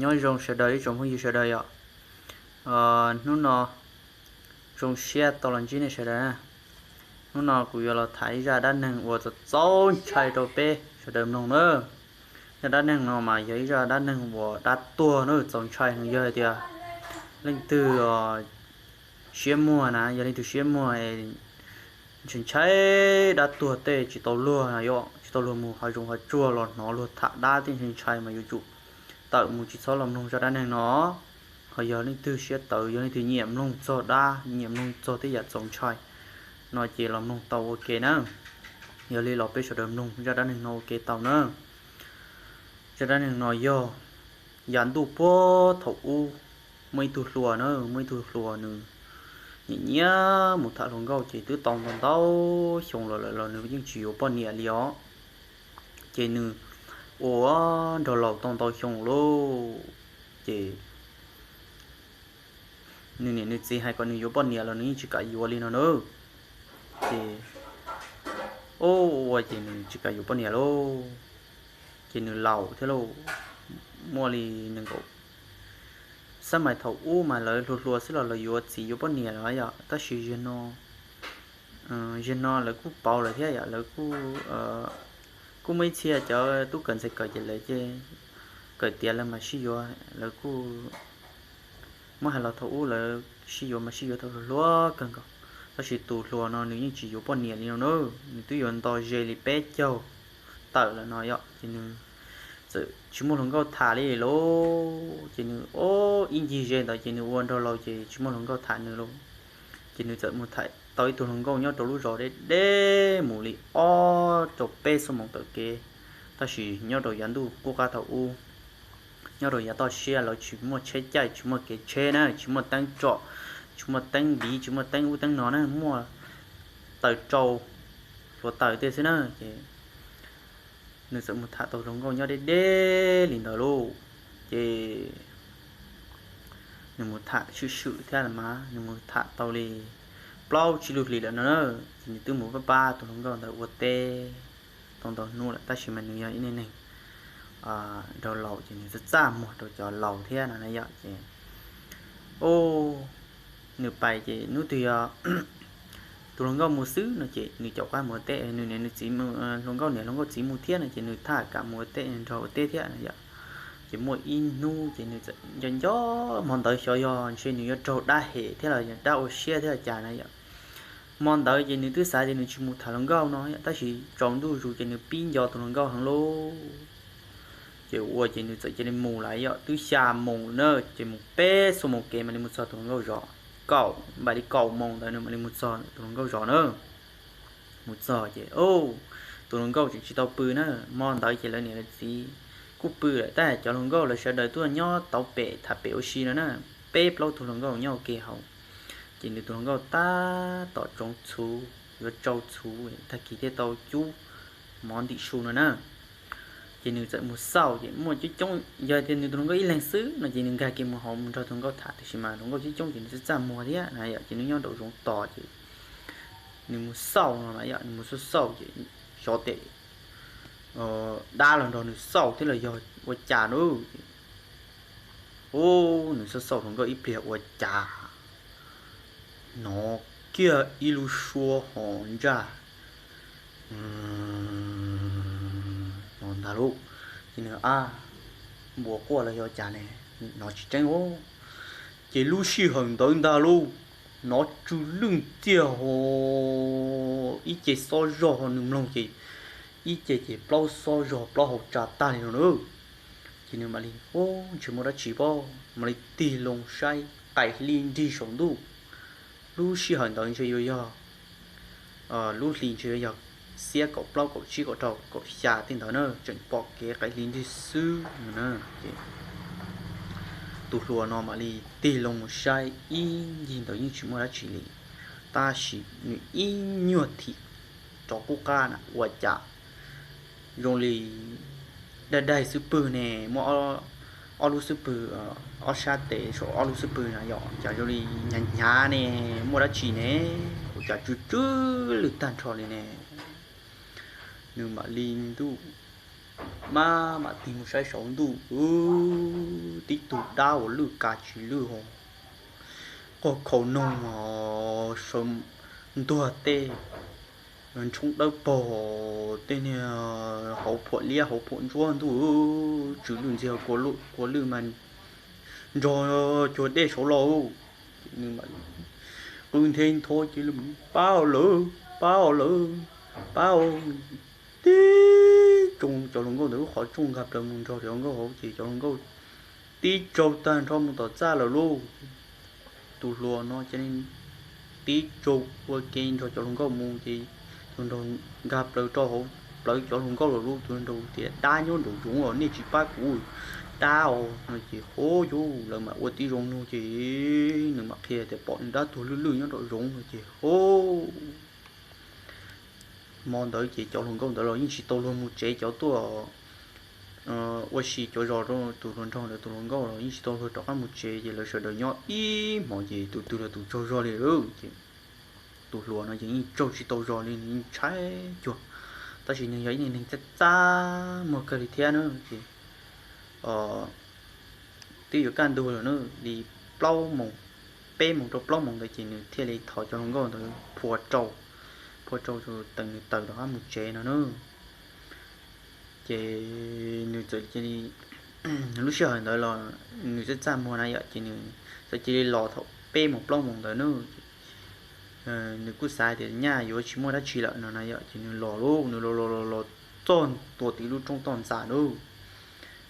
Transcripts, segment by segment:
Nyob zoo sawv daws ib tsoom phooj ywg sawv daws yom. Hnub no zoo siab tau los ntsib nej sawv daws na. Hnub no kuv yuav los tham ib zaj dab neeg uas txaus txaus ntshai rau peb sawv daws mloog na. Zaj dab neeg no mas yog ib zaj dab neeg uas dab tuag na, txaus ntshai no yog hais tias leej twg siab muag na, yog leej twg siab muag ntshai ntshai dab tuag tej tsis tau luag na, yog tsis tau luag mus hav zoov hav tsuag los hnov luag tham dab tej ntshai ntshai mas yuav tsum tawm mus tsis txhob los mloog zaj dab neeg no. Ho yog leej twg siab tawv, yog leej twg nyiam mloog txog dab, nyiam mloog txog tej yam txaus ntshai no ces los mloog tau ua ke na. Yog li los peb sawv daws mloog zaj dab neeg no ua ke tau na. Zaj dab neeg no yog yav ntuj puag thaum ub muaj ib tug hluas na, muaj ib tug hluas nws nyiam nyiam mus tham hluas nkauj ces twb tau ntau ntau xyoo los lawm los nws yeej tsis yuav poj niam li os. Ces nws ua nraug laus tau ntau xyoo lauj, ces nws niam nws txiv hais kom nws yuav poj niam los nws yeej tsis kam yuav li no na. Ces ua ces nws tsis kam yuav poj niam lauj. Ces nws laus thiab lauj, muaj li nees nkaum, xab mais thaum ub mas lawv hluas hluas xwb los lawv yuav txiv yuav poj niam los yom, tab sis zaum no lawv kuj pauv lawm thiab yom, lawv kuj muaj ib txhia cov tub kawm ntxhais kawm ces lawv ces kawm tiav lawv mas sib yuav, lawv kuj muab hais los thaum ub lawv sib yuav mas sib yuav thaum hluas hluas kawg nkaus. Tab sis tus hluas no nws yeej tsis yuav poj niam li no na, nws twb yuav nto ze li peb caug tawm lawm no yom, ces nws txawm tsis muaj hluas nkauj tham li lauj. Ces nws ua ib ncig ze ntawd ces nws ua nraug laus ces tsis muaj hluas nkauj tham nws lauj. Ces nws txawm mus tham tau ib tug hluas nkauj nyob rau lub zos deb deb mus li ob rau peb xuab moos taug kev, tab sis nyob rau yav ntuj qub qab thaum ub, nyob rau yav toj siab lawv tsis muaj tsheb caij, tsis muaj kev tsheb na, tsis muaj teeb tsom, tsis muaj teeb npiv, tsis muaj teeb ub teeb no na, muaj taws rau, hluav taws tej xwb na. Ces nws txawm mus tham tau hluas nkauj nyob deb deb li ntawd lauj. Ces nws mus tham swm swm thiab los mas nws mus tham tau li plaub tsib lub hlis lawm no na. Ces nws twb mus pab pab tus hluas nkauj ntawd ua teb tau ntau hnub lawm, tab sis mas nws yog ib neeg nraug laus ces nws txaj txaj muag rau cov laus thiab no na yom. Ces nws pais ces hnub twg yog tus hluas nkauj mus xwb no ces nws caum qab mus ua teb, nws niam nws txiv, hluas nkauj niam hluas nkauj txiv mus thiab no ces nws thaj kam mus ua teb nrog ua teb thiab no yom. Ces muaj ib hnub ces nws txawm nco nco, hmo ntawd xyov yog ntshe nws yuav raug dab hem thiab los yog dab ua siab thiab los cas na yom. Hmo ntawd ces nws twb xav tias nws tsis mus tham hluas nkauj no yom, tab sis tsaus ntuj zus ces nws pib nco tus hluas nkauj heev lauj. Ces ua ces nws txawm cia li mus lawm yom, twb xya moos na, ces mus peb xuab moos kev mam li mus txog tus hluas nkauj zos. Kaum, mam li kaum moos ntawd nws mam li mus txog tus hluas nkauj zos na. Mus txog ces tus hluas nkauj tseem tsis tau pw na. Hmo ntawd ces lawv niam lawv txiv kuj pw lawm, tab cov hluas nkauj lawv sawv daws tuaj nyob tauv pem tham pem ua si no na. Peb plaub tug hluas nkauj nyob ua ke hauv. Ces nws tus hluas nkauj tab tom tsoov txhuv, yuav tsau txhuv, tag kis thiaj tau cub mov ntim su no na. Ces nws txawm mus xauj ces muaj coob coob, yog tias nws tus hluas nkauj ib leeg xwb no ces nws nkag kiag mus hauv mus nrog tus hluas nkauj tham, tiam sis mas hluas nkauj coob coob ces nws txaj txaj muag thiab na yom, ces nws nyob nraum zoov tos ces nws mus xauj no na yom, nws mus xauj xauj ces xyov tes dab los nrog nws xauj thiab los yog ua cas na. Ub, nws xauj xauj hluas nkauj ib pliag ua cas hnov kiag ib lub suab ho ntsaj no ntag lauj. Ces nws, ab, npua quaj los yog cas ne, hnov tsis tseeb os. Ces lub sij hawm ntawd ntag lauj, hnov tsw lwj tiag ho ib ce xob zog ho nws mloog ces ib ce ces plaub xob zog plaub hau tsa tag li no na. Ces nws mam li, ub, ntshe muaj dab tsi pob, mam li tig loo saib qaim hli nrig saum ntuj. Lub sij hawm ntawd ntshe yuav yog lub hli ntshe yuav yog xiab kaum plaub kaum tsib kaum rau kaum xya tej ntawd na, tseem pom kev qaim hli nrig xwb no na. Ces tus hluas no mam li tig loo mus saib ib ncig ntawd yeej tsis muaj dab tsi li, tab sis nws ib nyuag thim rov qub qab na ua cas zoo li daig daig xub pwg ne, muaj ob lub xub pwg, ob sab tes saum ob lub xub pwg na yom, cas zoo li hnyav hnyav ne, muaj dab tsi ne, ua cas tsw tsw lwj tag nrho li ne. Nws mam li ntuj Maj mam tig mus saib saum ntuj, tib tug dab uas lwj ka tsis lwj ho, qog khau noog os, sawv ntuag tej, ntshoob dawb paug, tej niag hauv phuam liab hauv phuam ntsuab ntuj, tsw lwj ntxiag, kua lwj mas nrog cuag dej saud los. Qw nthe ntho ces, pab lawm, pab lawm, pab. Tib tsoom cov hluas nkauj ntawm lub qhov rooj nkag plaws mus nrog cov hluas nkauj hauv ces cov hluas nkauj tib tsaug tag nrho mus tom txaj lawm lauj. Tus hluas no ces tib tsaug ua ke nrog cov hluas nkauj mus ces tus nraug nkag plaws rau hauv plawv cov hluas nkauj lawm lauj. Tus nraug tias, dab nyob nraum zoov los nej tsis pab kuv, dab os no ces, hov yus, lawv mam ua tib zoo nug ces nws mam qhia tias pom nws dab tuag lwj lwj nyob nraum zoov no ces, hov. Hmo ntawd ces cov hluas nkauj ntawd los yeej tsis tau luag mus tsev, cov tuaj ua si cov zos rau tus hluas nraug ntawd tus hluas nkauj los yeej tsis tau luag rov qab mus tsev ces lawv sawv daws nyob ib hmos ces tus twg los tus tsaug zog li lawm ces tus hluas no ces yeej tsaug tsis tau zog li, nws yeej tshaib cuag, tab sis nws yog ib neeg txaj txaj muag kawg li thiab na ces twb yuav kaj ntug lawm na, li plaub moos, peb moos rau plaub moos ntawd ces nws thiaj li thov cov hluas nkauj ntawd phua rau, phua rau tees nws taws rov qab mus tsev no na. Ces nws txawm cia li, lub sij hawm ntawd los nws txaj txaj muag na yom, ces nws txawm cia li los thaum peb moos plaub moos ntawd na. Nws kuj xav tias nyaj yuav tsis muaj dab tsi lawm no na yom, ces nws los lauj, nws los los los los txog ntua tim lub roob toj ntxas lauj,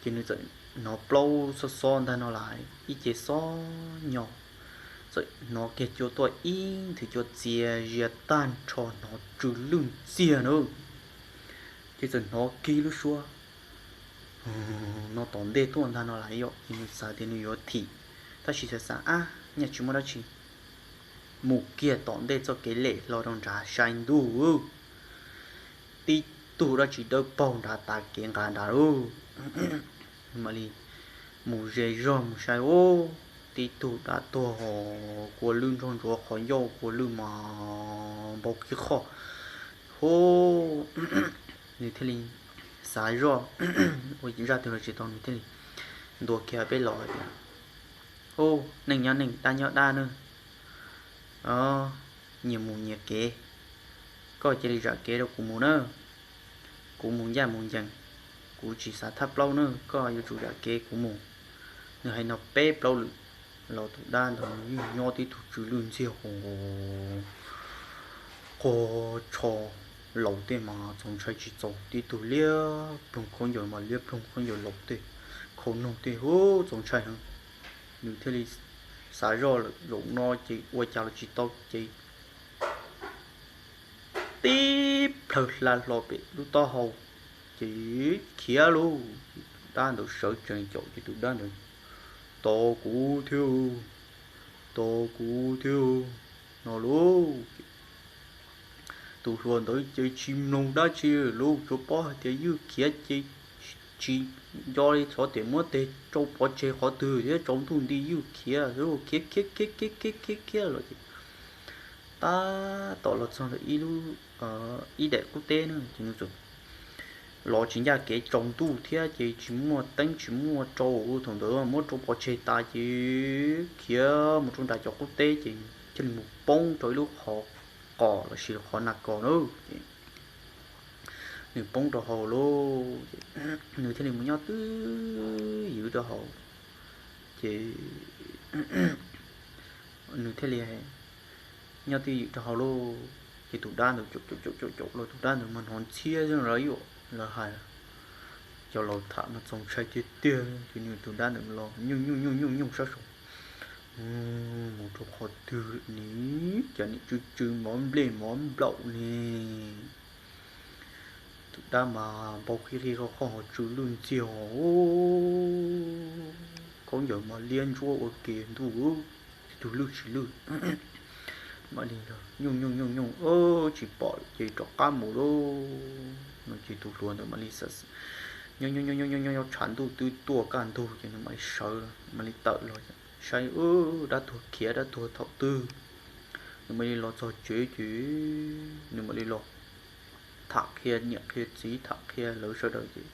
ces nws txawm hnov plaub xob xob ntag no lais, ib ce xob nyo, txawm hnov kiag cua tuaj ib nthwv cua txias zias tag nrho, hnov tsw lwj ntxiag na. Ces txawm hnov kiag lub suab no tom ntej tuaj ntag no lais yom, ces nws xav tias nws yuav thim, tab sis xav xav ab nyaj tsis muaj dab tsi, mus kiag tom ntej txoj kev lem hlo rau nrad sai ntuj, tib tug dab tsi dawb paug nrad tav kev nqa nrad lauj. Mam li mus ze zog mus saib ub, tib tug dab tuag, kua lwj nrog ntsuav qhov ncauj, kua lwj mas npau qhib qhoj. Hu, nws thiaj li xav zoj ua zaj twg los tsis tau, nws thiaj li ntuas kiag peb los hais tias, ub, neej nyob neej, dab nyob dab na, nyias mus nyias kev, koj cia li zam kev rau kuv mus na, kuv mus ncaj mus ncees, kuv tsis xav thab plaub na, koj yuav tsum zam kev kuv mus. Nws hais no peb plaub lwm los tus dab ntawd nws yeej nyob tib tug tsw lwj ntxiag ho, qog tsho laus tej mas txaus ntshai tsis txaus, tib tug liab ploog khaub ncaws mas liab ploog khaub ncaws laus tej, khau noog tej, hu, txaus ntshai heev. Nws thiaj li xav zoj lawm zaum no ces ua cas los tsis tau ces tib plhaw hla hlo pem lub taub hau ces khiav lauj. Tus dab ntawd sawv tsees caum ces tus dab ntawd, tos kuv thiab, tos kuv thiab no lauj. Tus hluas ntawd ces tsis mloog dab tsi lauj, tsuas paub hais tias ywj khiav ces tsis nco li xyov tias muab tes rau pov tseg qhov twg thiab, tsaus ntuj nti ywj khiav, khiav khiav khiav khiav khiav khiav los ces tab tom los txog ntawm ib lub, ib daim qub teb na ces nws txawm los tsis ncaj kev, tsaus ntuj thiab ces tsis muaj teeb tsis muaj rau, thaum ntawd muab rau pov tseg tas ces khiav mus rau nram cov qub teb ces thiaj li mus poob rau ib lub qhov qos lossis qhov nas kos na ces nws poob rau hauv lauj, nws thiaj li mus nyob twj ywm rau hauv ces nws thiaj li nyob twj ywm rau hauv lauj. Ces tus dab ntawd caum caum caum caum los tus dab ntawd mas hnov ntxhiab xwb, lawv yuam lawv hais, cov laus tham mas txaus ntshai tiag tiag. Ces nws tus dab ntawd los nyuj nyuj nyuj nyuj nyuj sab saud, mus rau qhov twg ne, cas nim tsw tsw mov nplej mov nplaum ne. Tus dab mas npau qhib qhib qhov qhov ho tsw lwj ntxiag ho, khaub ncaws mas liab ntsuab ua ke ntuj, tib tug lwj tsis lwj. Mam li nyuj nyuj nyuj nyuj, tsis pom ces rov qab mus lauj no ces tus hluas ntawd mam li nyob nyob nyob nyob nyob tshav ntuj twb tuaj kaj ntug ces nws mam li sawv mam li tawm los saib dab tuag khiav dab tuag thaum twg. Nws mam li los txog tsev ces nws mam li los tham qhia niam qhia txiv tham qhia lawv sawv daws ces